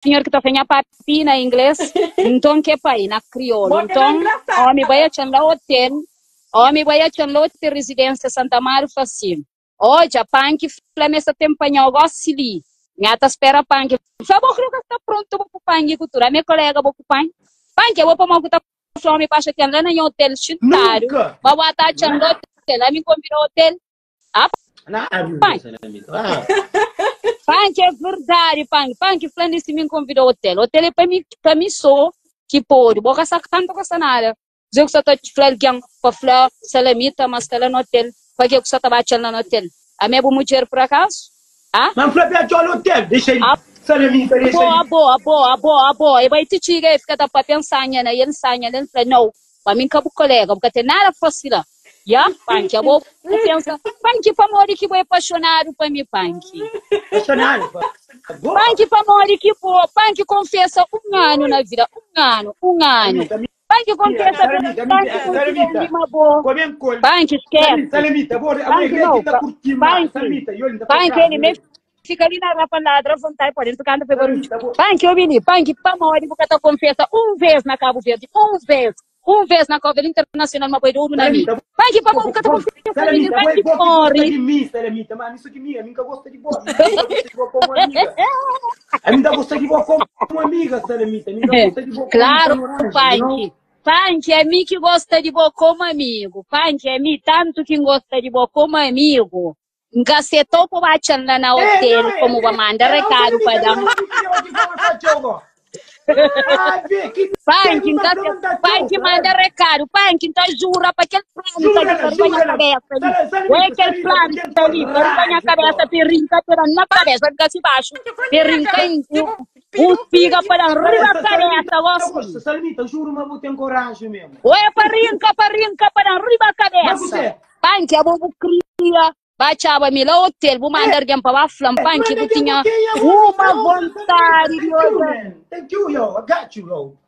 Senhor ki ta fla nha papi na inglês, nton ke pai na kriolu. Bo ke na Nton, omi bai engrasada. atxa-m la hotel, omi bai atxa-m la hotel Residência Santa Amaro fla si, Odja, Panki fla ma e sa ten panhau gosi li. Nha ta spera Panki. N fla, Bo kre ka sta prontu bo ku Panki ku tudu. Ami é kolega bo ku Panki. Panki, abo pamodi ku ta fla omi pa atxa ten la na nha hotel xintadu, Nunka! ma bo ata atxa-m la hotel. Ami N konvida hotel. Ah, Panki. Panki é verdadi, Panki. Panki fla-m di si mi N konvida hotel. Hotel é pa mi, pa mi so ki pode. Bo ka sa kanta, ka sa nada. Kuzê ku sa ta fla algen pa fla Salamita ma sta la na hotel? Pa ke ku sa ta ba atxa-l la na hotel? Ami é bu mudjer pur akazu? Ah? Ma N fla pa atxa-l hotel, dexa li. Salamita, dexa Abo, li. abo, abo, abo, abo. E bai ti txiga, e fika ta papia, N sanha na el, N sanha nel, N fla, Nau, pa mi N ka bu kolega, bu ka ten nada fasi la. Ya, Panki, abo bu pensa, Panki, pamodi ki bu é paxonadu pa mi, Panki? Paxonadu pa bo? Panki, pamodi ki bu, Panki, konfesa un anu na vida, un anu, un anu. Panki konfesa, Panki konfia ma bo, Panki, skese. Panki, nau, Panki, Panki, eli me fika li na rapa ladra vontadi pode entu kanta pe barudju. Panki, obi li, Panki, pamodi bu ka ta konfesa un vez na Kabu Verdi, un vez. Un vez na Cova Internacional ma bai dodu na mi. Pai ki pamodi bu ka ta konfia ku mi, vai ki morri. Claro, Panki. Panki, é mi ki gosta di bo komu amigu. Panki, é mi tantu ki N gosta di bo komu amigu. N ka setau pa ba atxa-m la na otel pa mu ba manda rekadu pa da-m. Panki, N ka Panki manda rekadu. Panki, N ta jura pa kel planta li pa riba nha kabesa li. Oe kel planta li pa riba nha kabesa pe rinka pe da-m na kabesa, fika si baxu pe rinka un spiga pa da-m riba kabesa gosi. Oe pa rinka, pa rinka pa da-m riba kabesa. Panki abo bu kria ba txaba mi la hotel bu manda argen pa ba fla-m panki bu tinha uma vontadi di odja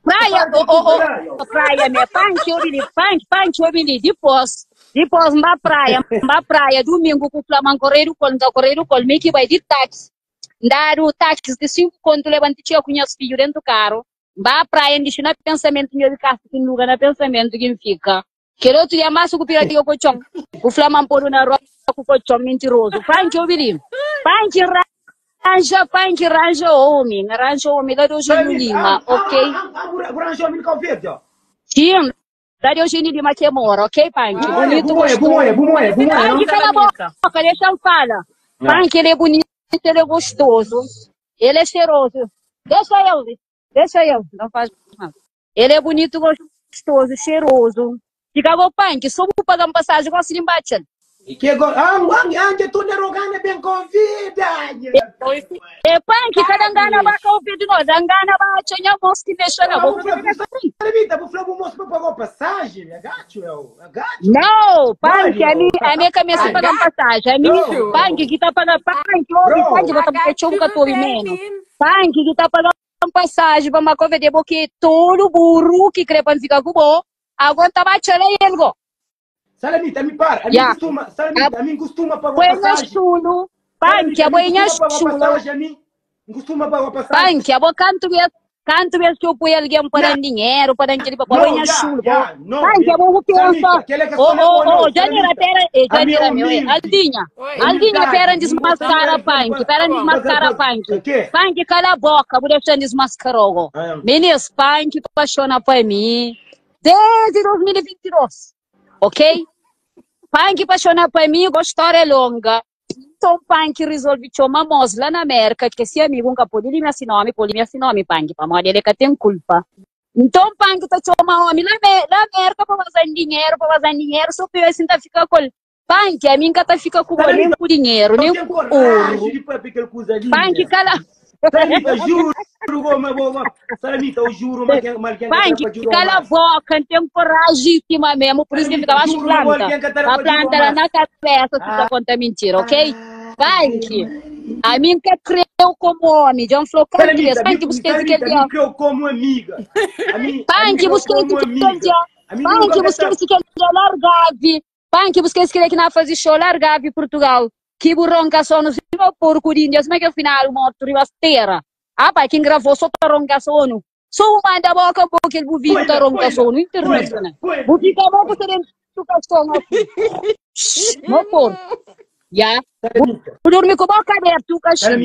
Praia oh oh oh praia me panki obi li panki panki obi li dipos dipos n ba praia n ba praia dumingu ku fla ma n koredu kol n ka koredu kol mi ki bai di taxi n dadu taxis di 5 kontu leba-m ti txia ku nhas fidju dentu karu n ba praia n dixi na pensamentu n obi kasa ki n luga na pensamentu ki n fika Kel otu dia masu ku pira tio kotxon ku fla ma npodu na roda ku kotxon mintirozu Panki obi li Panki ranja Panki ranja omi N ranja omi la di Eugenio Lima ok Sim la di Eugenio Lima ke mora ok Panki bunitu gostozu Panki kala boka dexa-m fala Panki el é bunitu el é gostozu el é xerozu Dexa eu dexa eu não faz mal. El é bunitu, gostozu, xerozu. Fika go panki, so bu paga-m pasaji gosi di N ba atxa-l. E ke go ah ah dja tu na rogana ben konvida É panki ka da ngana ba ka obi di no da ngana ba atxa nha mos ki mexa na bo Salamita, bu fla bu mos pa pagau pasaji agachu eu agachu Não, panki ami ami é ka meste paga-m pasaji ami panki ki ta paga panki obi panki bo ta txeu bu ka ta obi menu panki ki ta paga pasaji pa ma kove de bo ki tolu burru ki kre pa N fika ku bo ago N ta ba txala el go. Salamita, ami para, ami Ya. kustuma, Salamita, ami kustuma paga Abo é nha pasaji. xulu, panki, Salamita, abo ami é nha kustuma paga xulu. pasaji, ami kustuma paga pasaji. Panki, abo kantu bes, kantu bes ki eu poi algen pa dan dinheru, pa dan keli pa bo, abo é No, nha ya, xulu, bo. ya, no, Panki, mi, abo bu pensa, Salamita, kel é ka oh, sta na oh, bo, oh, no, Janira, Salamita. pera, eh, Ami é Janira meu, eh, humilde. Aldinha, Oi. Aldinha, pera Humildade, n dismaskara humildade, panki, pera n Tá bom. dismaskara panki. Ke? Panki, kala boka, bu dexa n dismaskara-u go. Ah. Minis, panki paxona pa mi desdi 2022, ok? Panki paxona pa mi, go stória é longa. Nton Panki rizolve txoma mos la na Mérka, ki é se amigu, N ka pode limia se nomi, pode limia se nomi, Panki, pamodi el é ka ten kulpa. Nton Panki ta txoma omi la la Mérka pa baza-m dinheru, pa baza-m dinheru, so pa eu asin ta fika ku el. Panki, ami N ka ta fika ku bo nen ku dinheru, nen ku oru. Panki kala. Panki kala boka, N ten koraji sima memu, pur isu ki N fika baxu planta. Pa planta la na kabesa si ta konta mintira, ok? Panki, ami N ka kreu komu omi, dja N fla-u kantu bes, panki bu skese kel dia. Panki bu skese kel dia. Panki bu skese kel dia largavi. Panki bu skese kel dia ki na faze show largavi Purtugal. Ki bu ronka sonu sima porku di India, sima kel finadu mortu riba stera. Ah pai, quem gravou só ta ronca sono. Só um manda boca bo kel bu vídeo ta ronca sono internacional. Bu fica bom com dentro do caixão assim. No corpo. Ya. Bu dormi com boca aberta o caixão.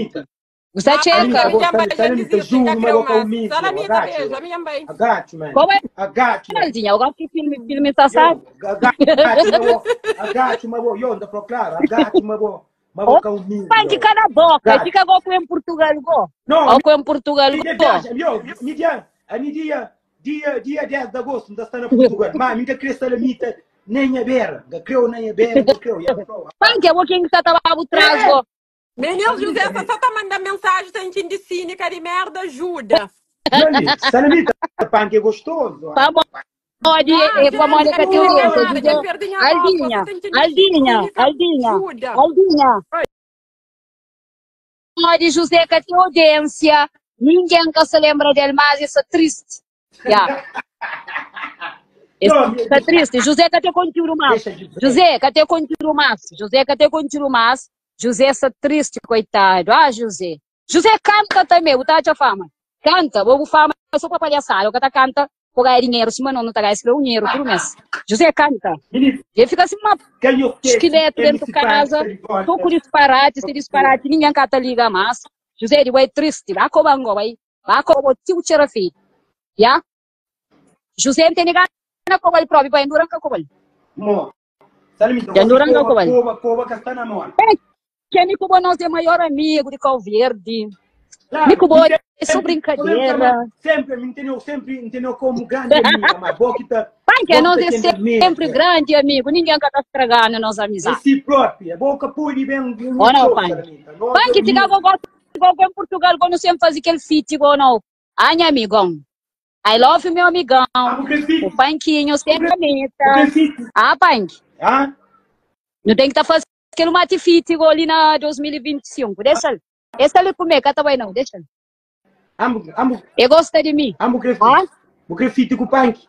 Você Ah, checa. mi jamba já desisto, já creu mais. Salamita, beijo, a minha mãe. Agacho, man. Como é? Agacho. Aldinha, eu gosto de filme, filme tá sabe? Agacho, mas yo, não tá claro. Agacho, mas bo, mas bo ka humilde. Pan que cala a boca, fica igual com em Portugal, go. Não, Ou com em Portugal, mi go. viaja, yo, mi dia, a mi dia, dia, dia 10 de agosto, não está na Portugal. Mas mi dia cresce salamita nem a beira, da creu nem a beira, da creu. Pan que é o quem está tava atrás, go. Menino José, só só tá mandando mensagem, tá de cínica de merda, ajuda. Salamita, pan que é gostoso. Tá bom. Pode, Ah, é para Mônica já tem perdi audiência. minha voz, já Aldinha, perdi minha voz, Aldinha, cínica, Aldinha, ajuda. Aldinha. Oi. Pode, José, que tem audiência. Ninguém que se lembra dele mais, isso é triste. Yeah. Isso é triste. José, que tem conteúdo mais. Deixa de José, que tem conteúdo mais. José, que tem conteúdo mais. José está triste, coitado. Ah, José. José canta também, o Tati fama. Canta, vou fama só para palhaçada. O que tá canta, vou ganhar dinheiro, se não, não tá ganhando dinheiro por mês. José canta. Menino, Ele fica assim, uma quem eu quero, esqueleto dentro de casa, tô com disparate, se disparate, ninguém cata liga mais. José, ele vai triste, vai cobango, vai, vai como tio tcherafi. Ya? José não tem ninguém na cobal próprio, vai endurar com cobal. Mo. Salamita, Já não coba, cobal. coba, coba que está na mão. Que amigo bom, nós é maior amigo de Cal Verde. Claro, Amigo bom, sempre- é só brincadeira. Sempre, me entendeu, sempre entendeu como grande amiga, mas boa que tá. Pai, que boa nós tá é tendo medo, sempre é. grande amigo, ninguém quer estragar na nossa amizade. Esse próprio, é bom que pode bem. um Ou não, pai? Pai, que te gago gosto igual em Portugal, quando sempre faz aquele fit, igual não. Ai, meu amigão. I love you, meu amigão. O panquinho sempre amita. Ah, panque. Ah? Não tem que estar fazendo aquele mate fit igual ali na 2025. Deixa ele. Deixa ele comer, cata vai não, deixa ele. Amo, amo, Ele gosta de mim. amo grafite. Ah? O grafite com o punk.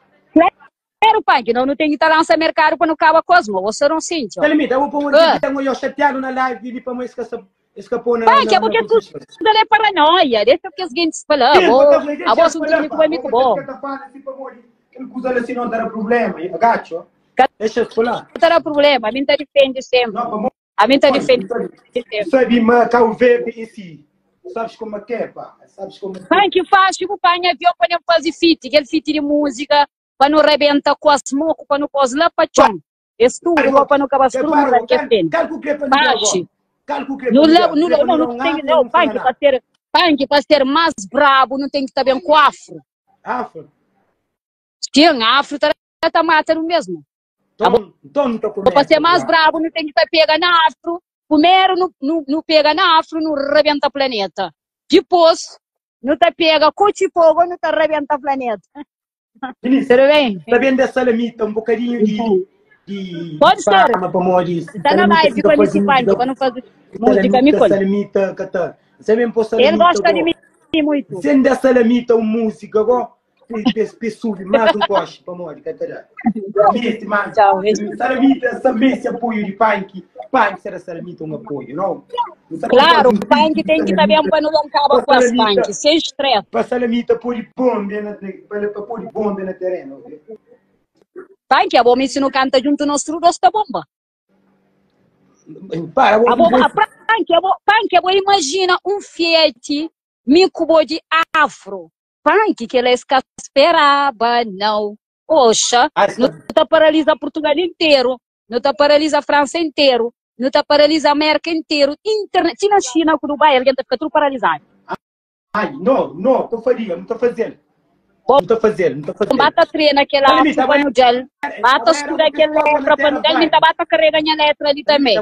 Claro, pai, que não, não tem que estar lançando mercado para não acabar com as mãos. Você não sente, ó. Salamita, eu vou pôr um Ah. que eu chateado na live e para mim escapou na. Pai, que é na- porque na- tu tudo é paranoia. Deixa porque os guintes falam. Sim, Vou, bota- deixa a voz eu não falar, tem pá. que vai Vou bom. botar assim para morrer. Ele usa assim não dará problema. Agacho. Deixa eu falar. Não terá problema, a mim tá defende sempre. Não, para A mim tá defende sempre. Sabe, mas cá o verde em si. Sabes como é que é, pá? Sabes como é que é? Pai, que faz, tipo, pai, avião para não fazer fit, aquele fit de música, para não rebenta com as mocos, para não pôr lá para chão. Esse tudo, para não acabar tudo, que é pena. Calco que é para Pache. Calco que é No, no, no, não, não tem, não, pai, que para ser, pai, que para ser mais brabo, não tem que estar bem com afro. Afro. Sim, afro tá, tá matando mesmo. Então, então não tô comendo. Para ser mais brabo, não tem que estar pega na afro. Primeiro, não, não, não pega na afro, não rebenta planeta. Depois, não tá pega cotipogo, não tá rebenta planeta. Vinícius, Tudo bem? tá vendo essa salamita, um bocadinho de. de Pode ser. fama para morrer. Tá na live com esse pai, para não fazer música, me colhe. Salamita, cata. Você mesmo pôs salamita. Ele gosta de mim muito. Sendo da salamita uma música, agora. Pe sube mais um coche para morrer, cata. Messi, mais. Tchau, beijo. Salamita, também esse apoio de punk. Punk será salamita um apoio, não? Claro, o punk tem que estar bem para não acabar com as punk, sem estresse. Para salamita pôr bomba na para pôr bomba na terreno. Punk, a bomba se não canta junto nós todos tá bomba. Para, A bomba, a punk, a bomba, punk, a bomba, imagina um Fiat micubo de afro. Punk, que ela esperava, não. Oxa, Ah, não tá paralisa Portugal inteiro, não tá paralisa a França inteiro, não tá paralisa a América inteiro. Internet, se na China, com Dubai, alguém tá fica tudo paralisado. Ai, não, não, tô faria, não tô fazendo. Bom, Não tô fazendo, não tô fazendo. Bata treina aquela Olha, afro para no gel, bata escura aquela letra para no gel, então bata carrega minha letra ali também.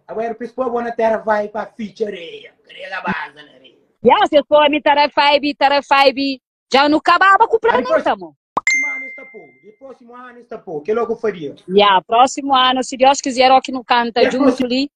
Agora, o pessoal bom na terra vai para ficha areia, carrega a base na areia. Ya, se for me tarefaibi, tarefaibi, já não acabava com o planeta, amor. Próximo ano está pouco, de próximo ano está pouco, que logo faria. Ya, próximo ano, se Deus quiser, ó que não canta É junto ali.